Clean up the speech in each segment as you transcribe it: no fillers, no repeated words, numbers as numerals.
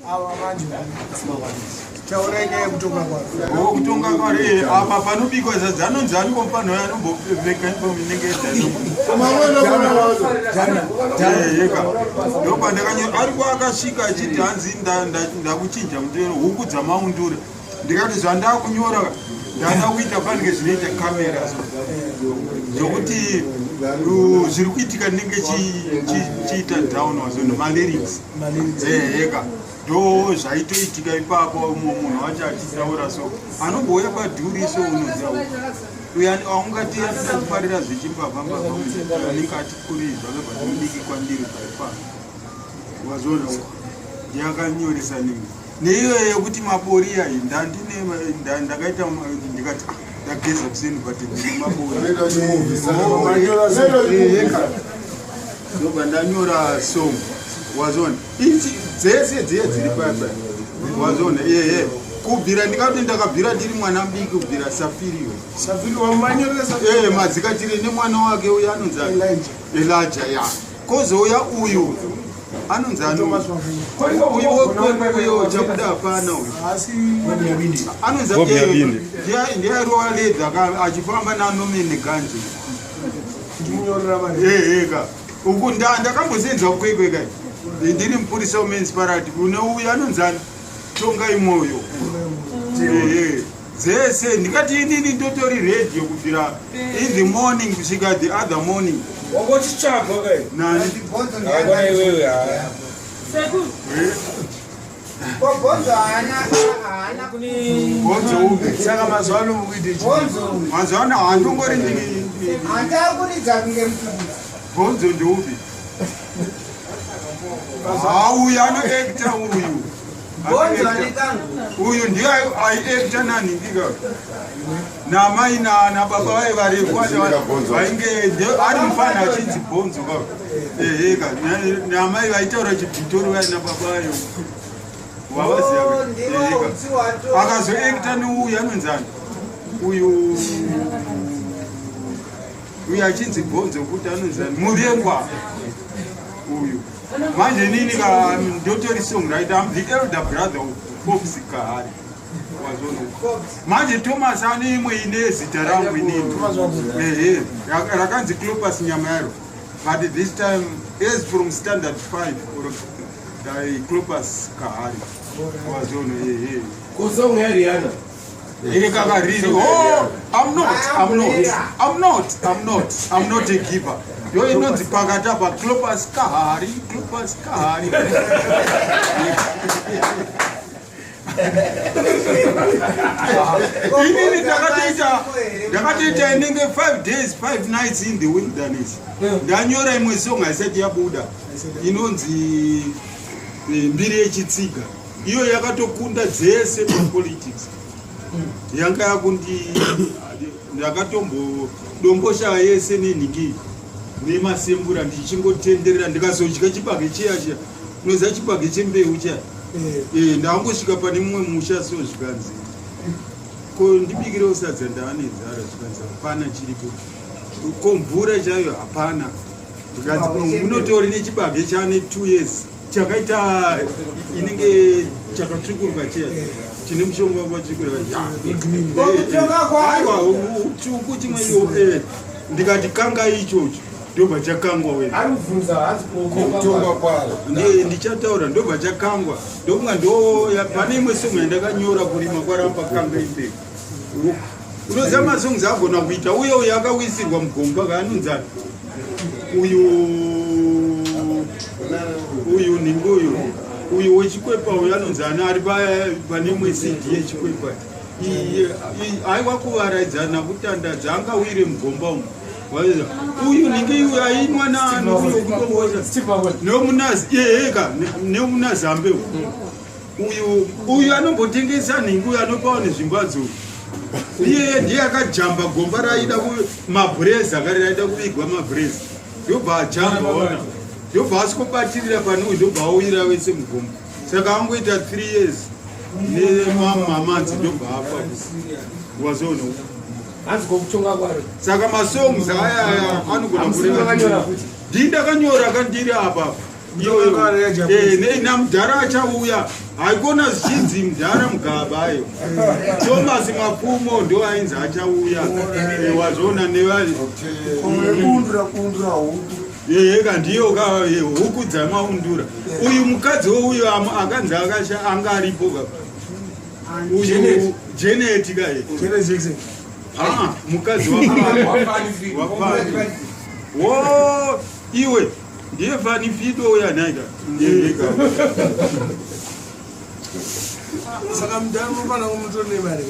Ava manje taurai nyaya yekutonga kwaro. Oh, kutonga kwaro eh, apa panobikwa sadza anonzi ani komfana uyo anombopfeka uniform inenge yedhanoyeka ndopandakanyora ariko akasvika achiti hanzi ndakuchinja mutero huku dzamaundura ndikati zvandakunyora ndada kuita fanike zvinoita kamera zvokuti zviri kuitika ndinenge chiita down wazono malyrics ega ndo zvaitoitika ipapo umwe munhu wacho achitaura so anombouya padhuri so unoziva uyo aungati anoda kufarira zvechimbavha mbavha anenge ati kurii zvake but mudiki kwandiri paipapa wazoona ndiakanyoresa nini neiyo yekuti mabori ayi ndandine ndakaita ndikati ah, ndageza kuseni but ndine mabori ndobva ndanyora song wazona ichi dzese dziye dziri papa wazona ehe kubvira ndingati ndakabvira ndiri mwana mudiki kubvira safiriyo eh, madzikatire nemwana wake uyo anonzi elijah ya kozouya uyu anonzi ani uyu uyo chabuda hapana uyu anonzi ndiye arova ledha achifamba nanomene ganje eka uku ndakambosenza kukwekwe kai ndiri mupurisa wemunicipality une uyu anonzi ani tongai mwoyo dzese ndikati inini ndotori radio kubvira in the morning kusvika the other morning wangochitsvagwa kai nani akona iwewe haya bhonzo upi Saka mazuva ano mukuite chii? Mazuva ano handongori Handakuridza kunge mutubudzi. Bhonzo ndeupi? Ha uyu anoacta uyu. Bhonzo ane kangu. Uyu ndiye aiacta nanhingika. Namai nababa vaye varefu vainge ari mufana achinzi bhonzo ka. Eheka namai vaitaura chibhitori vaye nababa vayo. Wavaziva. Oh, Akazoacta neuyu anonzi ani? Uyu uyu achinzi bhonzo kuti anonzi ani murengwa uyu manje inini ka ndotori songwriter am the elder brother of Forbes Kahari wazona manje Thomas ane imwe ine zita rangu inini ehe rakanzi Clopas Nyamaero but this time as from standard 5 or Clopas Kahari wazona ehe kosong yaRihanna Iri kaka riri. Oh, I'm not, I'm not, I'm not, I'm not, I'm not a giver. Yo inonzi pakati apa Clopas Kahari, Clopas Kahari. Inini ndakatoita ndakatoita inenge 5 days 5 nights in the wilderness. Ndanyora imwe song haisati yabuda inonzi eh, mbiri yechitsiga. Iyo yakatokunda dzese papolitics yanga yakundi ndakatombo dombosha yese nenhingi nemasembura ndichingotenderera ndikazodya chibage chiya chiya unoziva chibage chembeu chiya eh. Eh, ndangosvika pane mumwe musha so zvikanzi ko ndibikirewo sadza ndaane nzara zvikanzi hapana chiripo ko mvura chaiyo hapana zvikanzi munotori nechibage chane two years chakaita inenge chakatsvukuruka chiya chine mushonga wakatsvukuruka aiwa utsvuku chimwe eh, ndikati kanga ichocho ndobva chakangwa ndichataura ndobva chakangwa ndokunga ndo pane imwe songo yandakanyora kurima kwaramba kanga imberi unoziva masongs agona kuita uye uyo akawisirwa mugomba kaanonzani uyu uyu nhingi uyu uyu wechikwepa uyu anonzi ani ari pane imwe cd yechikwepa aiwa kuvaraidzana kutandadza angawire mugomba umu uyu nhingi uyu ainwa nani uyu kutombosa nemunazi iyeka nemunazambe uyu uyu uyu anombotengesa nhingi uyu anopawo nezvimbadzo iyeye ndiye akajamba gomba raida mabhurezi akari raida kuvigwa mabhurezi ndobva ajamba ona ndobva asikobatirira pane uyu ndobva auyira wese mugomba saka angoita three years nemamanzi ndobva afa wazoona saka masongs aya anogona kureva ndii ndakanyora kandiri apa. Iyoyo namudhara achauya haikona zvichinzi mudhara mugaba ayo Thomas Mapfumo ndo ainzi achauya. Wazviona nevaundura huku. Yeka ndiyo ka huku dzamaundura. Uyu mukadzi wouyu akanzi akasha anga aripo ka. Uyu Janet ka. Janet Jackson. Ah, mukadzi wa Wo iwe ndiye Fani Fido uya nhaika. Yeka. Saka mudhara unofana kumutora nemari.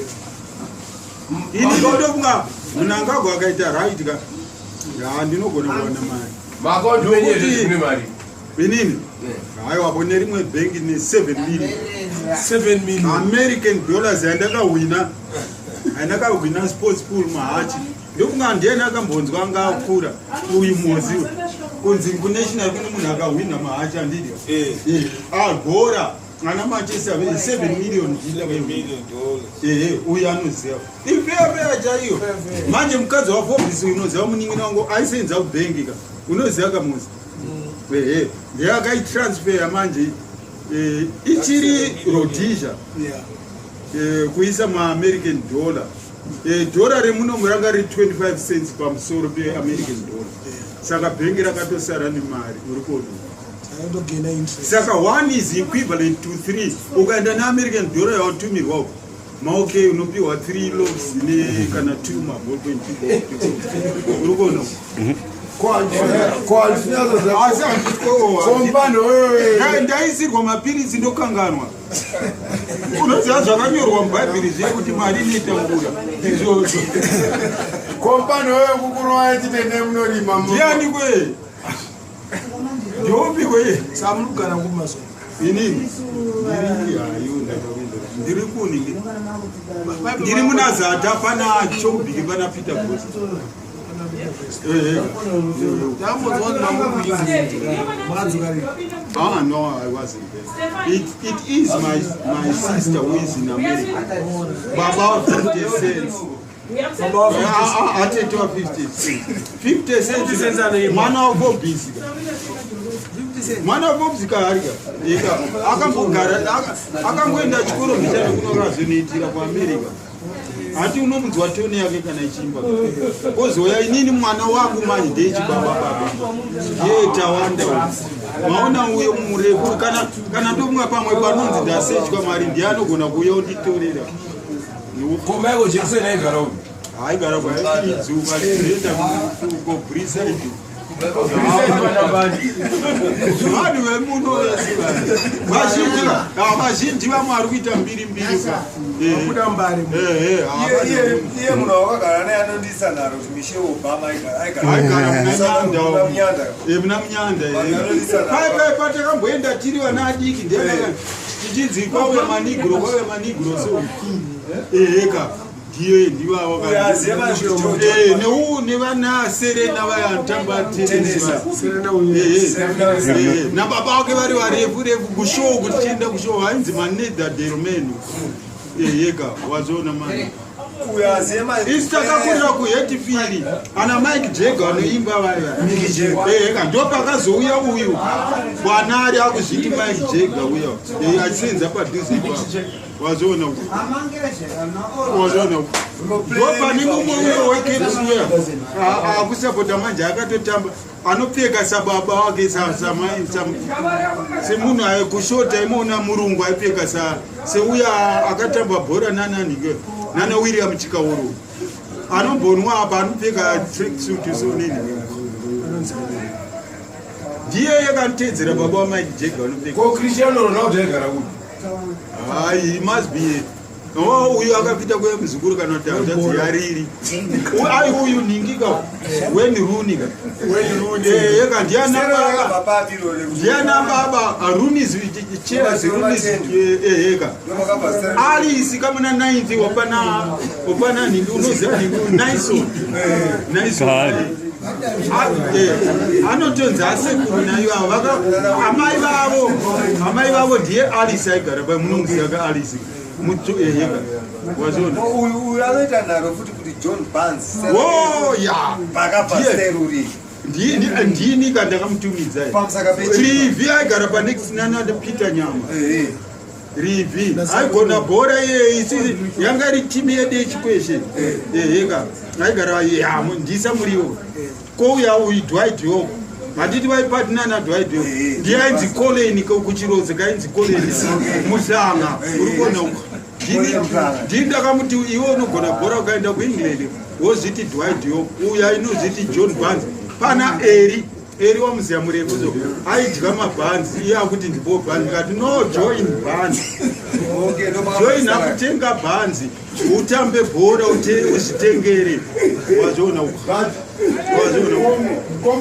Ini ndotofunga Mnangagwa akaita right ka. Ya ndinogona kuwana mari. Maakaunti wenyu kune mari. Inini? Haiwa apo nerimwe bhengi ne 7 million. 7 million. American dollars yandakahwina. Yandakahwina sports pool mahachi. Ndofunga ndiyani akambonzwa anga akura uyu mozi kunzi kunational kune munhu akahwina mahachi andidi. Agora ana Manchester 7 million ehe uyu anoziva ifeafea chaiyo manje mukadzi waForbes unoziva munin'ina wangu aisenza kubhengi ka unoziva kamuzi ehe ndiye akaitransfera manje ichiri Rhodesia kuisa maAmerican dollar. Dhora remuno ranga riri 25 cents pamusoro peAmerican dollar, saka bhengi rakatosara nemari uri kuona. Saka 1 is equivalent to 3. Ukaenda neAmerican dollar yawatumirwa uko maok unopiwa 3 loaves ne kana 2 maballpoint. Uri kuona? Asi ndaisirwa mapiritsi ndokanganwa. Unoziva zvakanyorwa mubhaibheri zviye kuti mari inoita ngura izvozvo. Kompani wewe kukurova chitende munorima. Ndiani kwe? Ndeupi kwe? Samurugara kumazuva. Inini ndiri hayo ndakakuenda ndiri kuni ndiri munazata pana Chobhiki pana Peter Bos. Ah, no, I wasn't there. It is my sister who is in America. Baba 50 cents. Atete wa 50 50 cents. Mwana waFobisi. Mwana waFobisi kaharika. Eka akambogara akangoenda chikoro mbichana kunorazonoitira kuAmerica. Hati unomunzwa tone yake kana ichiimba. Kozouya inini mwana wangu manje ndechibaba baba. Ndiye Tawanda. Maona uyo murefu kana ndofunga pamwe panonzi ndasechwa mari ndiye anogona kuuya unditorera. Ko Michael Jackson aigara upi? Aigara kwaidzuka reta kuBriside. Vanhu vemuno vese vazhinji vazhinji vamwe vari kuita mbiri mbiri ka. Kuda mbari. Iye munhu wakagara naye anondisa nharo kuti Michelle Obama aigara muna Munyanda. Muna Munyanda. Pai patakamboenda tiri vana adiki ndiye tichinzi kwauya manigro kwauya manigro so. Eheka ndiye ndiwawo nevana Serena vaya anotamba tennis nababa vake vari varefu refu kushow kuti tienda kushow ainzi manedha delmeno eheka wazviona mani. Isu takakurira kuHatfield ana Mike Jagger anoimba vaya. Eheka ndo pakazouya uyu bwana ari akuzviti Mike Jagger uya achisenza padhuze ipapo. Wazviona wazviona ndo pane mumwe uyo weCaps uya akusapota manje akatotamba anopfeka sababa wake semunhu kushota imuona murungu aipfeka seuya akatamba bhora nananike nana William Chikauro anombonwa apa anopfeka tracksuit so nini ndiye yakantedzera baba waMike Jagger anopfeka. Ko Cristiano Ronaldo aigara kupi? Hai, he must be. Oh, uyu akapita kuya muzukuru kana kuti hanzvadzi yariri. Ai uyu ningika Wayne Rooney ka. Wayne Rooney. Eka ndiana baba. Ndiana baba Rooney Chelsea Rooney eka. Alice kamuna 90 wapana ningi unoziva ningi Nison. Nison. Anotonzi asekuru nayo ava amai vavo ndiye Alice aigara pa munomuziva ka Alice eheka wazviona. Uyu anoita nharo futi kuti John Barnes. Oh ya. Pakabva seruri. Ndini ka ndakamutumidza Rivi aigara panext nana Peter Nyama. Rivi aigona bhora iye, isi yanga iri timu yedu yechikweshe. Eheka aigara ya ndisa muriwo. Kouya uyu Dwight York. Handiti vaipatina naDwight York. Ndiye ainzi Colin kuchirodzi kainzi Colin. Muhlanga uri kuona uko. Ndini ndakamuti iwe unogona bhora ukaenda kuEngland wozviti Dwight York, uyu ainozviti John Barnes. Pana Eri, Eri wamuziya murefu so aidya mabhanzi iye akuti ndipo bhanzi, ndikati no, join bhanzi, join akutenga bhanzi utambe bhora uzvitengere. Wazviona uko, wazviona uko.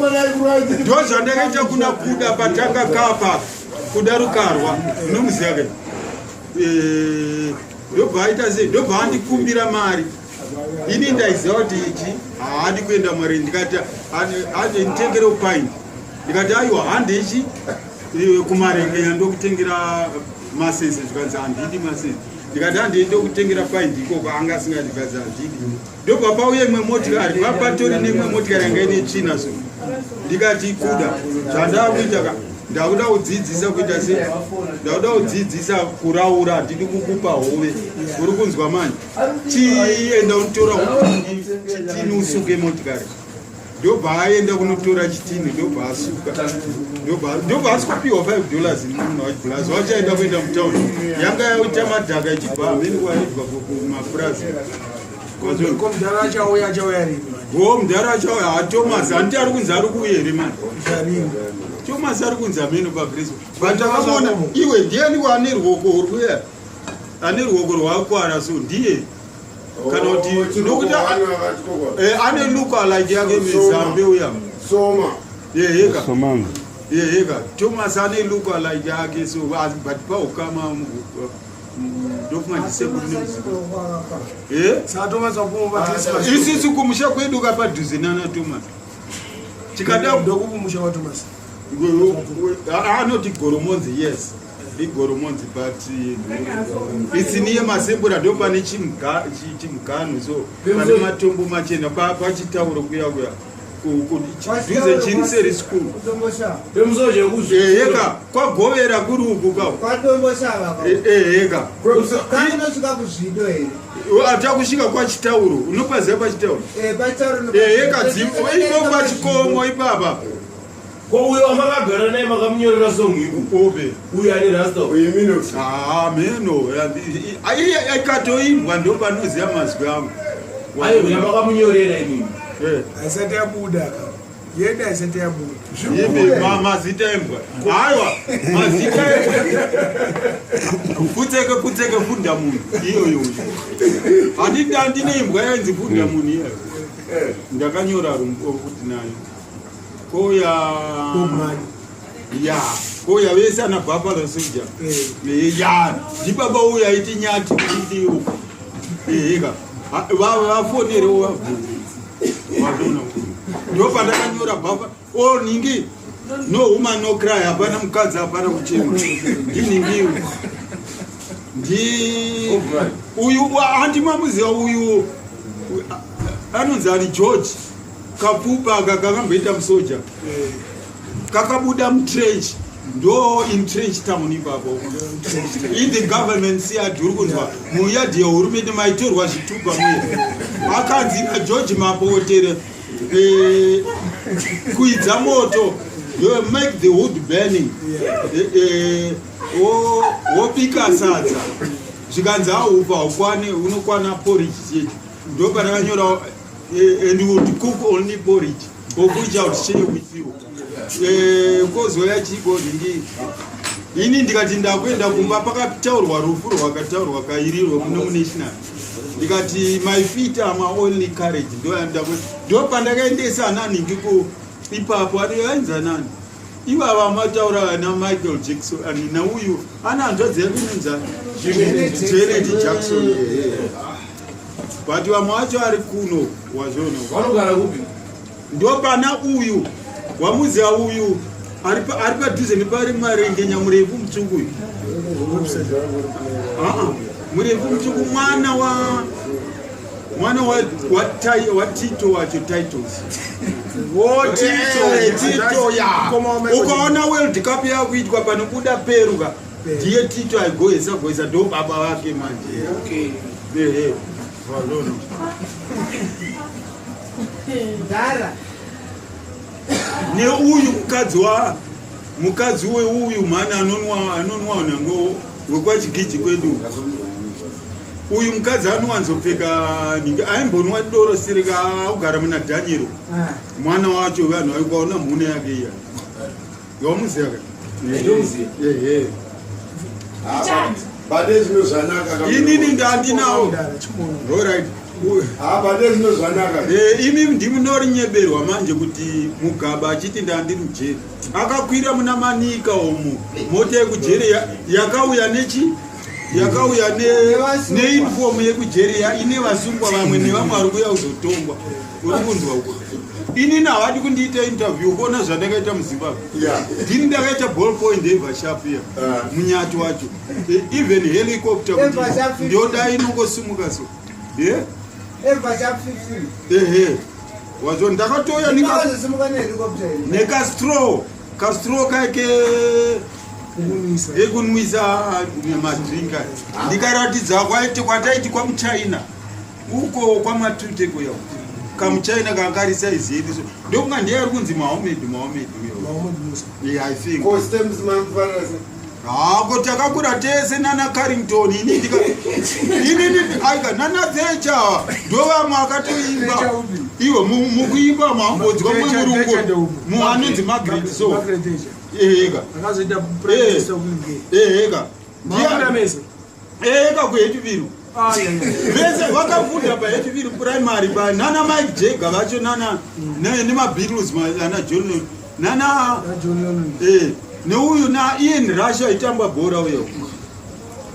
Ndo zvandakaita kuna Kuda patanga kapa Kuda Rukarwa, unomuziya ke. Ndobva aita sei, ndobva andikumbira mari. Ini ndaiziva kuti ichi haadi kuenda mari, ndikati nditengere upaini, ndikati aiwa, handichi kumarenge ndokutengera masese. Zvikanzi handidi masese. Ndikati handii ndokutengera paindi ikoko, anga asingandigadzi, handidi. Ndobva pauye imwe motikari, papatori neimwe motikari yanga ine tsvina so. Ndikati Kuda, zvandakuita ka, ndakuda kudzidzisa kuita se ndakuda kudzidzisa kuraura, handidi kukupa hove, uri kunzwa manje? Chienda unotora chitini usuke motikari. Ndobva aenda kunotora chitini, ndobva asuka, ndobva asikupiwa $5 nemunhu wachibhulazi wachaenda kuenda mutauni yanga yaita madhaka ichibva hamene kwaibva kumapurazi. Ko mudhara achauya, achauya rini? O, mudhara achauya haThomas, handiti ari kunzi ari kuuya here mani? Thomas ari kunzi hamene paGrace, but takamuona. Iwe, ndiani ane ruoko rwuya, ane ruoko rwakwara so? Ndiye kana kuti nokuti ane look alike yake mizambe uya. Soma. Yeheka, yeheka, Thomas ane look alike yake so, but paukama ndofunga ndisekuru nemuzukuru. Saka Thomas wakumva Christmas? Isusu kumusha kwedu kapadhuze nana Thomas tikada. Ndokukumusha waThomas? Anoti Goromonzi, yes, iGoromonzi, but it's near Masembura, ndo pane chimugano so, pane matombo machena pachitauro kuya kuya dhuze chiriseri school. Pemusoje. Eheka, kwagovera kuri uku ka. Kwadomboshava. Eheka. Kakunosvika kuzvido here? Atakusvika kwachitauro, unopaziva pachitauro? Pachitauro. Eheka, ipo pachikomo ipapa. Ko uyo wamakagara naye makamunyorera song iku? Upi? Uyo ane rasta. Ah, meno ikatoimbwa ndo panoziva mazwi angu. Aiwa, yamakamunyorera imimi. Haisati yabuda ka, yedu haisati yabuda. Ipi? Mazita embwa? Aiwa, mazita embwa, putseke putseke funda munhu iyoyo. Handiti handine imbwa yainzi funda munhu iyoyo? Ndakanyora rumbo kuti nayo koya. Bomani. Ya, koya vese ana Buffalo Soldier. Ya, ndibaba uyu aiti Nyati kuti uku. Eheka, vafonerewo vabvunze, wazviona? Ndo pandakanyora bhafa o ningi, no woman no cry, hapana mukadzi hapana kuchema, ndiningi ndi uyu. Handimamuziva uyu anonzi ani, George Kapfupa aka kakamboita musoja, kakabuda mutrench, ndo in Trench Town ipapo, in the government yard, uri kunzwa? Muyadhi yehurumende maitorwa zvitupa muye. Akanzi naGeorge Mapotere, kuidza moto, you make the wood burning, wobika sadza. Zvikanzi aupa haukwane, unokwana porridge chete. Ndo pandakanyora and would cook only porridge of which I would share with you. Kozoya chiko ndingi ini, ndikati ndakuenda kumba, pakataurwa rufu rwakataurwa kairirwe muno munational, ndikati my feet are my only courage. Ndo pandakaendesa ananhingi ku ipapo, ainzi anani ivava mataura ana Michael Jackson ani nauyu ana hanzvadzi yake inonzi Janet Jackson. But vamwe vacho ari kuno, wazviona? Vanogara kupi? Ndo pana uyu wamuziva uyu ari padhuze nepari Marenge, Nyamurefu mutsvuku uyu. Ah, murefu mutsvuku, mwana wa waTito wacho, Titos. Tito ya ukaona World Cup yakuitwa panobuda Peru ka ndiye Tito aigohesa gohesa ndo baba vake manje. Okay. Ehe. Vazona. Dhara. Neuyu mukadzi wa mukadzi weuyu mhani anonwa anonwa nango wekwachigiji kwedu. Uyu mukadzi anowanzopfeka ninge aimbonwa doro sirika augara muna Daniel. Mwana wacho vanhu vaikaona mhune yake iya. Wamuziya ka? Ndomuziya. Ehe. Bade zvino zvanaka. Inini ndandinawo. Alright. Ah, bade zvino zvanaka. Eh, imi ndimunorinyeberwa manje kuti Mugabe achiti ndandiri mujeri. Akakwira muna Manika umu. Mota yekujeri yakauya nechi? Yakauya ne neuniform yekujeri ya ine vasungwa vamwe nevamwe vari kuuya kuzotongwa. Uri kunzwa uko? Inini havadi kundiita interview kuona zvandakaita muZimbabwe. Ndini ndakaita ball point ever sharp iya. Munyati wacho. Even helicopter kuti ndoda inongosimuka so. Yeah? Ever sharp 15. Ehe. Wazo ndakatoya nika nehelicopter. Neka straw. Ka straw kake ekunwisa madrinka. Ndikaratidza kwaiti kwataiti kwamuchina. Uko kwamatute kuya. Kamuchina kanga size yedu so. Ndokunga ndiye ari kunzi Mohammed Mohammed uyo. Mohammed Musa. Yeah, I think. Ko stems mamfanira se. Hako takakura tese nana Carrington ini ndika ini aika nana Thatcher ndo vamwe akatoimba iwe mukuimba mambodzwa mumurungu mu anonzi Margaret so Margaret Thatcher. Eheka. Akazoita prime minister weUK. Eheka. Makura mese. Eheka kuHetiviro. Ah, yeah, yeah. Vese vakafunda paHetiviro primary pa nana Mike Jagger vacho nana nemaBeatles ana John Lennon nana John Lennon. Eh, neuyu na Ian Rush aitamba bhora uyo.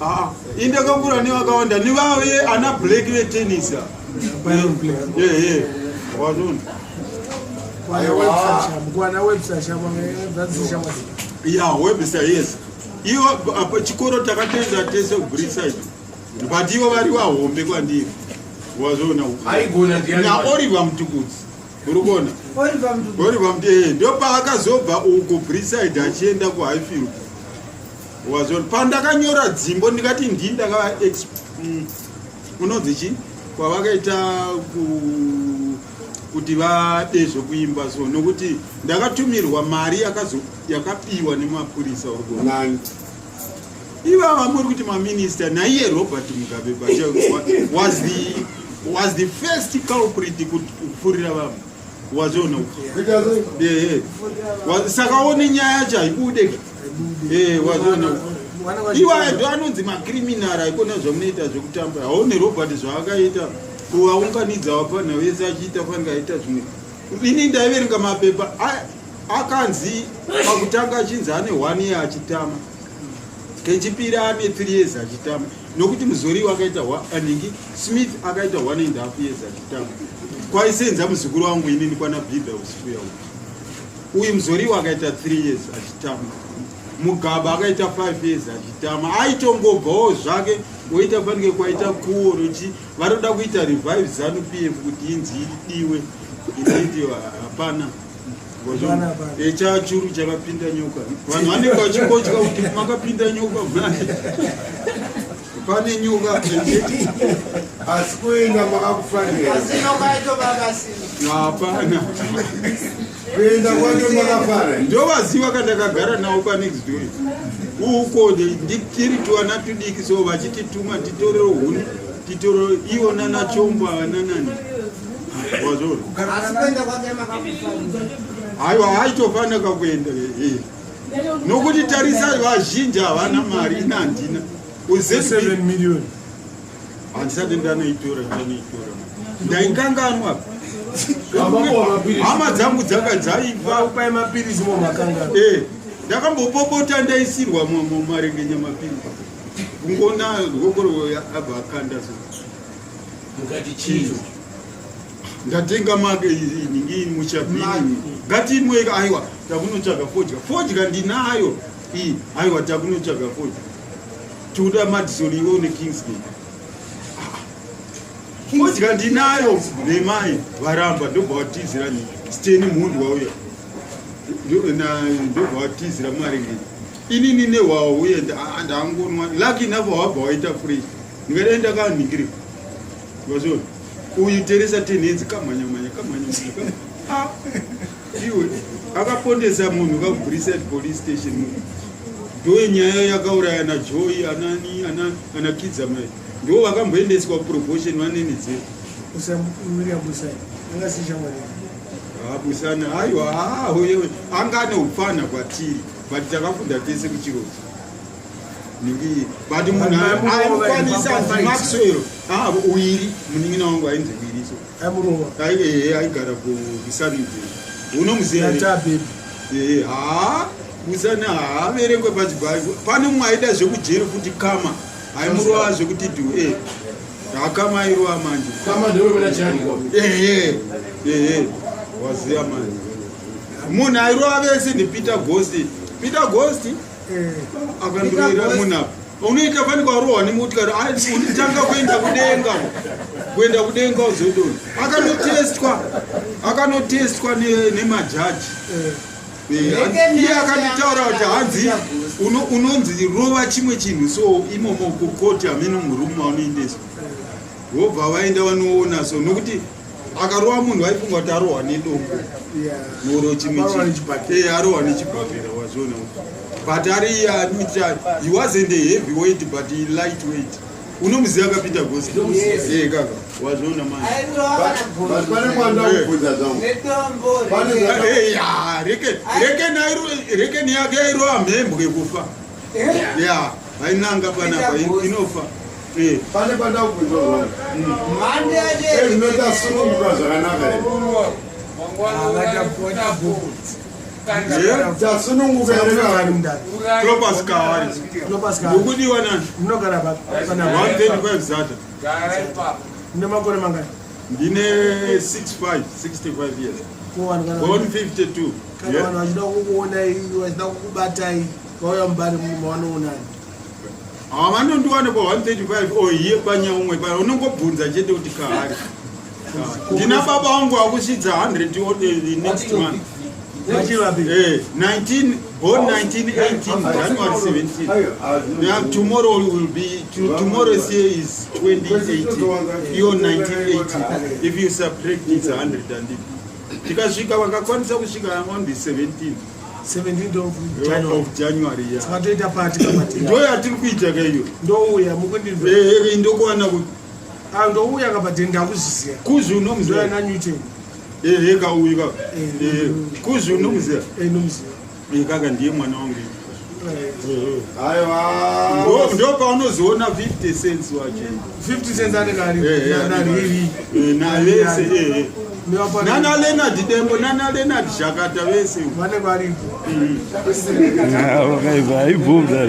Ah, indakakura nevakawanda nevave ana Black vetennis. Byron Black. Eh eh. Wazona. Kwana website shabo, kwana website shabo, that's shabo. Yeah, website yes. Iwo apo chikoro takatenda tese kuBriside. But ivo vari vahombe kwandiri. Wazona. Aigona ndiani? Na Oliver Mtukudzi. Uri kuona? Oliver Mtukudzi. Oliver Mtukudzi ndopaakazobva uko Briside achienda kuHighfield. Wazona. Pandakanyora dzimbo ndikati ndini ndakava unonzi chi kwavakaita kuti vade zvekuimba so nokuti ndakatumirwa mari yakabiwa nemapurisa uri kuona. Ivava muri kuti maminista naiye Robert Mugabe was the first culprit kupfurira vamwe. Wazviona? Ehe. Saka one nyaya yacho haibude. Eh, wazviona? Iwaya ndo anonzi macriminal aikona zvamunoita zvekutamba. Haone Robert zvaakaita kuvaunganidza vapfanha vese achiita fanira aita zvimwe. Ini ndaiverenga mapepa akanzi pakutanga achinzi ane 1 year achitama. Kechipiri ane 3 years achitama. Nokuti Muzori wakaita aningi Smith akaita 1.5 years achitama. Kwaisenza muzukuru wangu inini kwana Bidha usiku yawo. Uyu Muzori wakaita 3 years achitama. Mugabe akaita 5 years achitama. Aitongobvawo zvake oita fanike kwaita kuwo rochi varoda kuita revive ZANU PF kuti inzi idiwe. Initi hapana. Echachuru chakapinda nyoka. Vanhu vanenge vachingotya kuti makapinda nyoka manje. Pane nyoka. Asi kuenda makakufanira. Asi nyoka itoba kasina. Hapana. Kuenda kwake makafanira. Ndovaziva kandakagara navo panext door. Uko nditiri tuana tudiki so vachitituma titorero huni titorero ivo nana chombo havana nani. Wazvona? Asi kuenda kwake makakufanira. Aiwa aitofanira kuenda. Nokuti tarisa vazhinji havana mari ina handina. 7 million. Handisati ndanoitora ndanoitora. Ndaikanganwa. Hama dzangu dzakadzaiva. Upai mapirisi momakanga. Eh, ndakambopopota ndaisirwa mumarengenya mapirisi. Kungona ruoko abva akanda so. Mukati chii? Ndatenga make ningi muchabini. Ngatimwe aiwa takunotsvaga fodya. Fodya ndinayo. Iyi aiwa takunotsvaga fodya. Tuda Madison iwe une Kingsley. Fodya ndinayo nemai varamba ndobva vatizira nyika. Steni Mhundwa uya ndobva watizira mumaringeni. Inini nehwawa uye ndangonwa lucky enough wabva waita fresh, ndingadai ndakanhingirika. Wazviona uyu Teresa Tenhenzi kamhanyamhanya kamhanyamhanya. Ah, iwe akapondesa munhu kakuBriside police station. Ndo nyaya yakauraya naJoy anani ana Kidzamai, ndo vakamboendeswa probation vanenedzera. William Busai angasishamwari? Busana aiwa, uyewe anga ane upfana kwatiri, but takafunda tese kuchirodzo ningi, but munhu aikwanisa anzi Maxwell. Ah, Uiri, munin'ina wangu ainzi Uiri so. Aimurova? Ehe, aigara kuSunningdale, unomuziva here? Natabebi. Ehe, ha, Busana haaverengwe pachibhai. Pane mumwe aida zvekujeri futi, Kama, aimurova zvekuti dhu e hakama airova manje. Kama ndewemena chanika. Ehe, waziya manje munhu airova vese ndiPeter Ghost. Peter Ghost akandoira munhu apa, unoita fanika warohwa nemotikari, unotanga kuenda kudenga, kuenda kudenga uzodona. Akanotestwa nemajaji. Iye akanditaura kuti hanzi unonzi rova chimwe chinhu so imomo kukoti, hamene murumu maunoendeswa, vobva vaenda vanoona so, nokuti akarova munhu vaifunga kuti arohwa nedombo oro chimwe. Arohwa nechibhakera. Arohwa nechibhakera, wazviona. But ari anoita, he wasn't a heavy weight but he light weight. Unomuziva kaPeter Ghost? Yes. Kaka, wazviona manje. Airova But pane mwanda kubvunza zvangu. nedombo. Ya, rekeni yake yairova mhembwe kufa. Ya, ainanga panapa inofa. Pane kwanda kubvunza zvangu. Mhando yacho. Ezvino tasununguka zvakanaka here? Tasununguka here? Vari mundani. Clopas Kawari. Ngokudiwa nani? Munogara panapa? 135 Zata. Mune makore mangani? Ndine 65, 65 years. Ko vanhu kana Born 52. Kana vanhu vachida kukuonai, vachida kukubatai, vauya mubari mavanoonani? Havanondiwana pa 135 o hiye panyaumwe pa unongobvunza chete kuti Kahari. Ndina baba vangu vakusvitsa 100 next month. Vachivapi? 19, born 1918 January 17. Yeah, tomorrow will be tomorrow's year is 2018, iyo 1980 if you subtract, it's 100, and tikasvika vakakwanisa kusvika on the 17th 17th of January. Of January, yeah. Saka toita pati kapati. Ndo yatiri kuita kaiyo. Ndouya mukundinzwa. Ndokuwana kuti Ah, ndouya kapati, ndakuzviziva. Kuzvi unomuziva? Ndoya naNewton. Ehe, kauyu ka. Kuzvi unomuziva? Nomuziva. Kaka ndiye mwana wangu. Aiwa. Ndo paunozoona 50 Cents wacho. 50 Cents anenge ari nariri? Navese ehe, nana Leonard Dembo, nana Leonard Zhakata, vese. Vanenge varipo. Wakaiva, haibvumza.